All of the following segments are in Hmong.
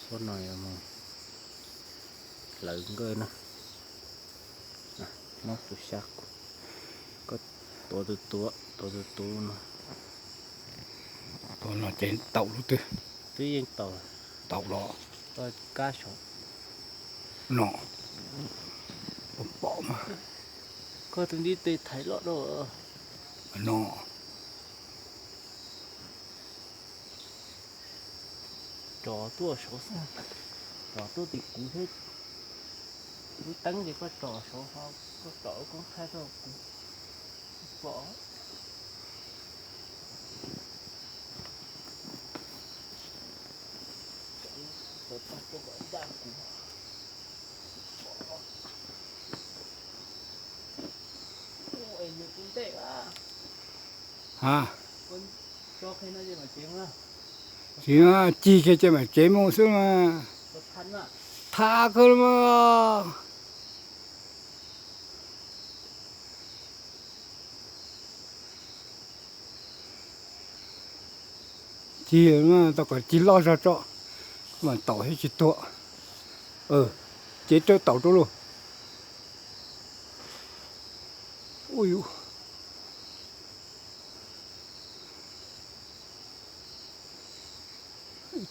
Pob no yog mus hlawv nkawj na. Muab tus xya, koj tuav tus tuav, tuav tus tuav no. Pob no ces taum lub twg? Twb yeej taum. Taum los kab saum no. Pom mas. Koj tus ntiv tes thaiv loj dua no. Tso tuaj saud xwb, tso tuaj tim kuv thiab. Lub teeb ces koj tso saud, koj tso lub koob thaij tuaj kuv pom. Tso tag tuaj kom ncaj kuv. Nws kuv ntej a. Ha. Tsis, cig kiag ces mam tsev mus xwb mas. Thab kawg mas. Cig, tau kom cig loj zog tso, mam taum thiab tsis tuag. Cev rawv taum rau lauj. Ui,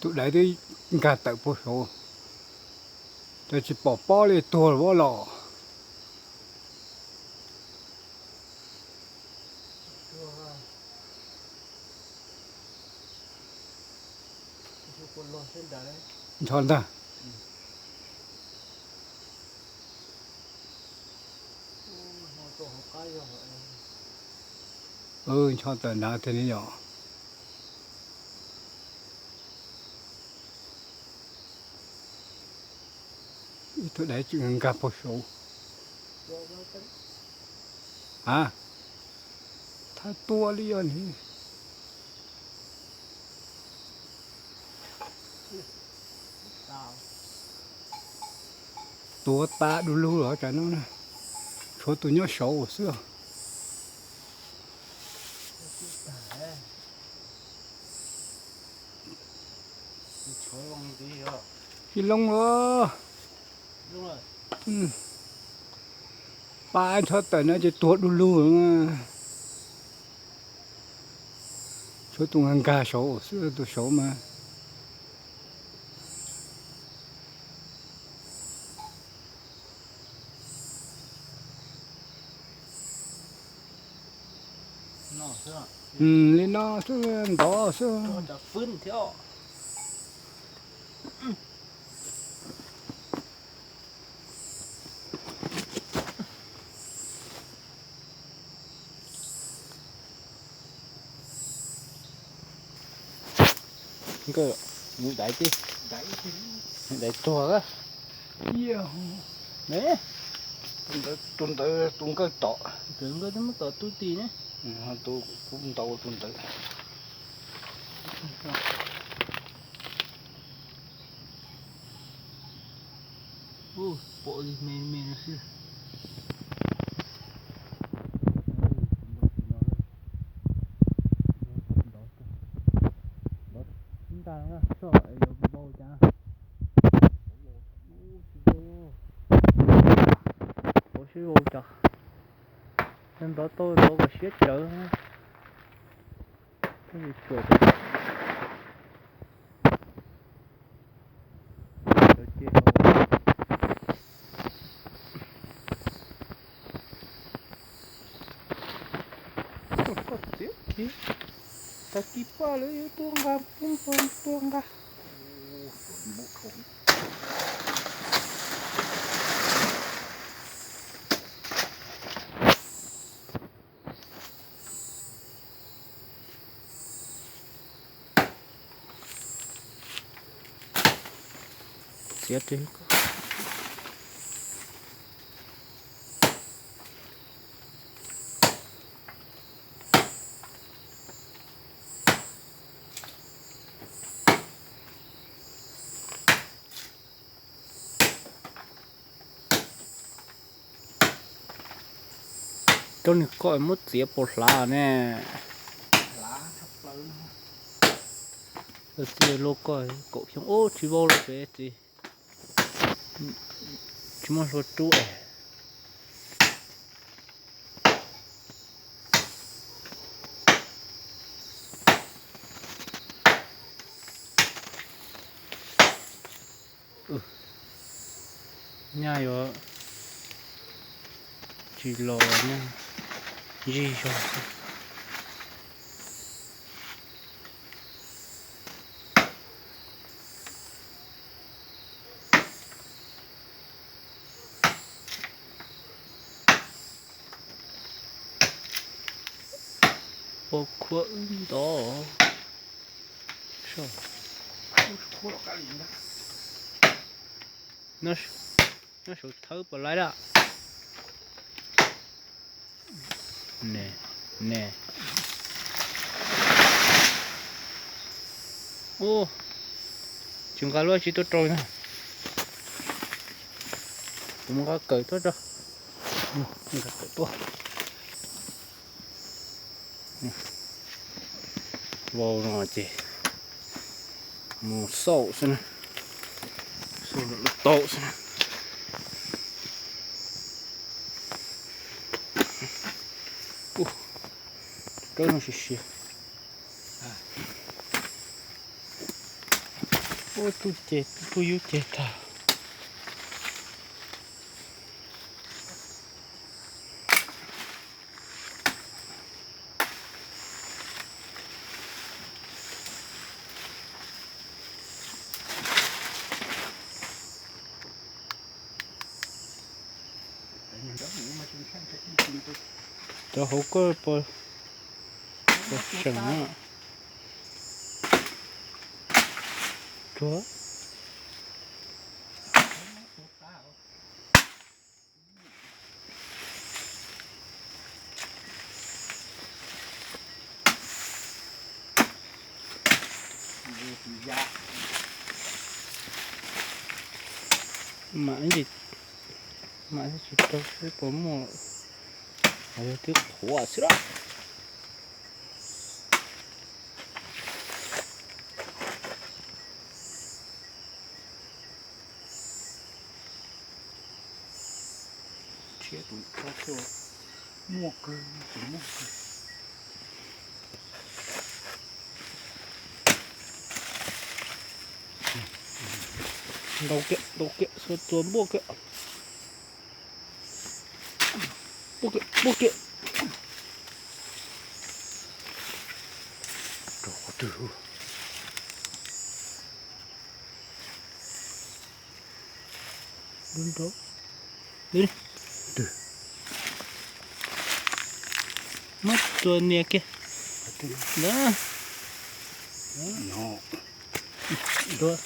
tus daiv twb nkag tawm puag saud, cas tsis pom pob li, tuag lawm los. Ncho ntag. Ncho tawm nrad tiag li yom. Ib tug daiv tseem nkag puag saud. A, thab tua li os ni. Tuav tas du lug los cas no na, tshuav tus nyob saud xwb. Tsis loo los. Pab ncho tawm no ces tuag du lug. Tshuav tus nkag nkag saud xwb, tus saud mas. Li no xwb, ntov xwb. Nkawj, nws daiv tiag, nws daiv tuag. Tus ntawd, tus nkawj tom, tus nkawj twb muab tom tub ti ne. Kuv ntaus tus ntawd. Pom li me me no xwb. Ntag, tso yuav npau cas. Ua sib vau cov, nrov tau nrov kom siab tsawv. Koj txiav kiag, tag kis paj lawv yuav tuaj nqa, tuaj nqa. Txiav ris. Coj nws kom muab txiav puas hlav ne. Txiv loj koj kaum xyoo ub tsis vau los pem txiv. Tsis muaj hlua rub es. Nyaj yuav tsis los nyaj zij zog. Ua khuab wb nto. Nyob saum thawb puas laib lawm? Ne, ne. Ub, tsis nqa lub tsi tuaj rau na. Kuv mus nqa kawm tuaj rau. Nqa kawm tuaj. Vau no ces mus xauj xwb na. Xauj lawm lub tau xwb na. Rawb no siav siav. Ua tsuj ces tsuj yub ces tag. Cov hauv koj puas tseem na? Tsuag. Mam ntsis, mam tsis rau seb puas muaj, yog twb qhuav xwb lawm. Tshiab tus tso tuaj muaj kawg, tus muaj kawg. Ntaus kiag, ntaus kiag, xuas txuas npuaj kiag. Npuaj kiag, npuaj kiag. Rau qhov twg? Dub nrau. Dub. Muab tua nias kiag. Ntawd. Dua.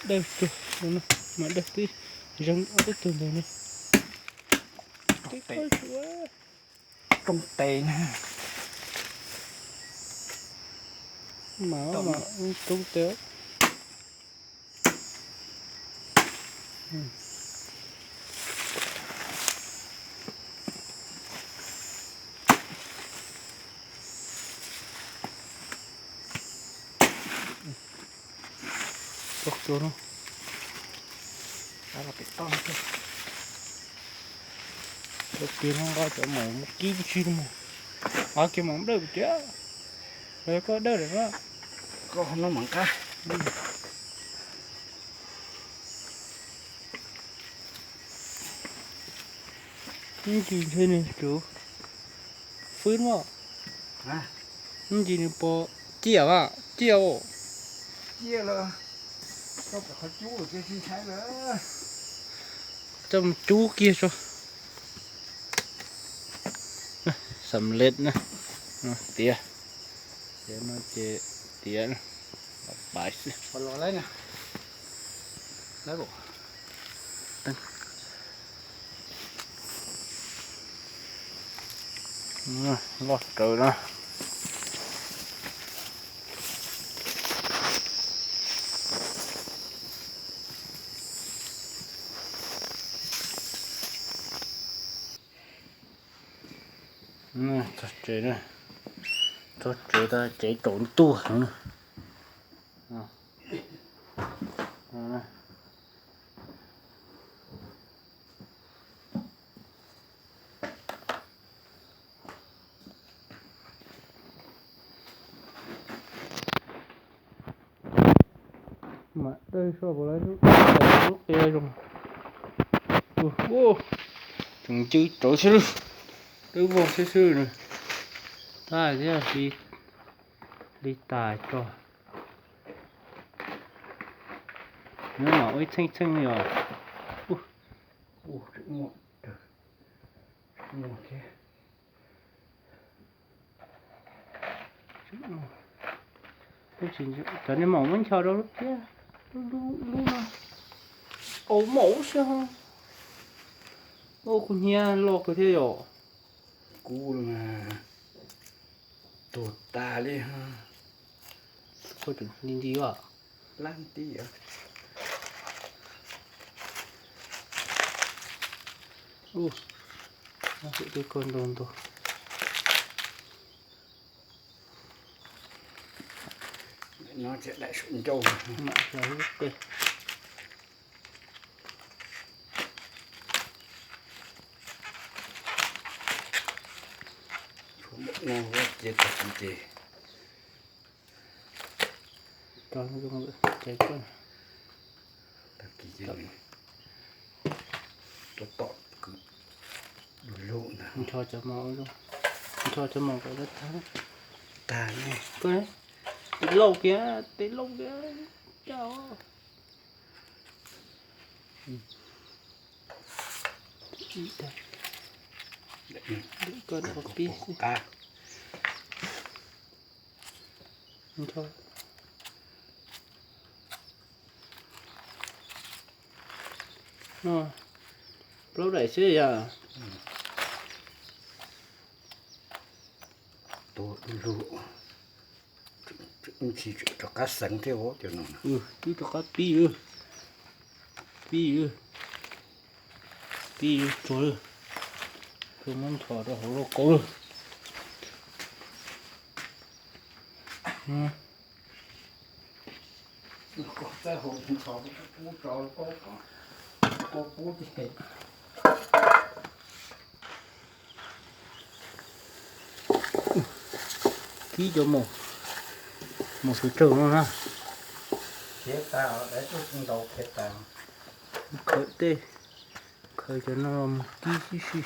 Dawj tug, mas dawj twb zeeg ob peb tug ntawd ne. Twb pab tsuav. Rooj tes na. Mas mas rooj tes. Txog tsuas no. Txog tsuas no nqa cov maum mus kib tib si no mas. Nqa kiag maum dawj tiag. Koj dawj lawm na. Koj no mas nqa. Ib ntsis ntshe nws tsuv fwb mas. Ib ntsis nws puas ciaj mas, ciaj os. Ciaj lawm, koj pom qhov cub ces tsis ntshai lawm. Coj mus cub kiag tso. Xam lej na, tiav, tiav no ces tiav, pais xwb. Loj raws na. Txog tsev na, txog tsev tas tsev tsaus ntuj heev na. Mam dawj soj puas lawv lub qia zoo. Tseem ncw rauv xwb, dawb vog xwb xwb na. Tab thiab li tas tso. Nyob mam ua ib txheej txheej yom. Cov niag maum muab ncho rau lub thiab, lub no. Au, maum lub siab ho. Au, kuv hnyiab loj kawg thiab yom. Kub mas tuag tas li. Koj tseem nti nti os. Lab nti os. Ub, twb koj ntau ntau. No ces daim saum ncauj. Mam xyov lub qia. Tshuav npaum no ces tag kis ces. Tag kis ces tua tom kwv lug ntag. Nrho cov maum, nrho cov maum kom tag. Tag ne. Tes lauj kiag, tes lauj kiag. Caj os. Koj pib xwb. Nrho. Plaub daim xwb yog. Tus lug, tsis rov qab xeev thiab os, cov no. Twb rov qab pib, pib, pib tsuag lawm. Muab nrho rau hauv lauj kaub lawm. Kib cov maum, maum sawv tsaug no na. Khiav tas, daim tuaj ntaus khiav tas. Khaws tej, khaws cov no mus kib sib si.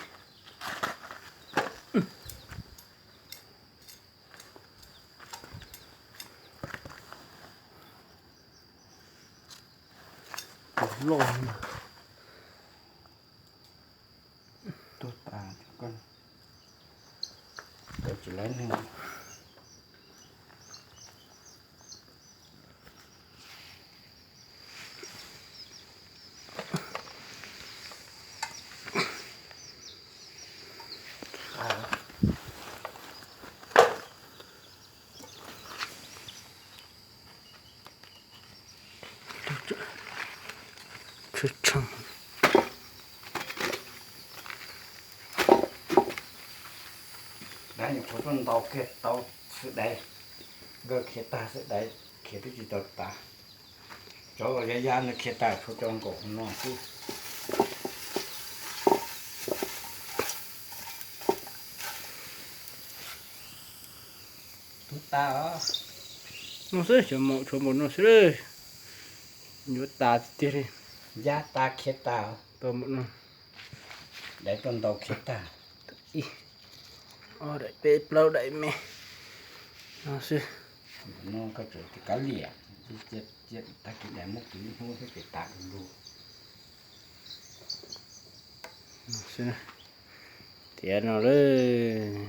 Tus loj. Tuag tas, tsis laiv neeg. Tshee, dab nyuam qhuav tuaj ntaus kiag tau xwb daiv, nkawd khiav tag xwb daiv, khiav twb tsis tau tas. Cov ya ya no khiav tas tshuav cov nkaum no xwb. Tub tas os. No xwb, cov maum tshuav npaum no xwb. Yuav tas tiag tiag li. Ya tas khiav tas. Tau npaum no. Daiv tuaj ntaus khiav tag. Ib, ob daim, peb plaub daim me no xwb. No koj tseem kav liam, tag kis dais muab kwv ib hnub thiab ces tas lug. Tiav no lawm.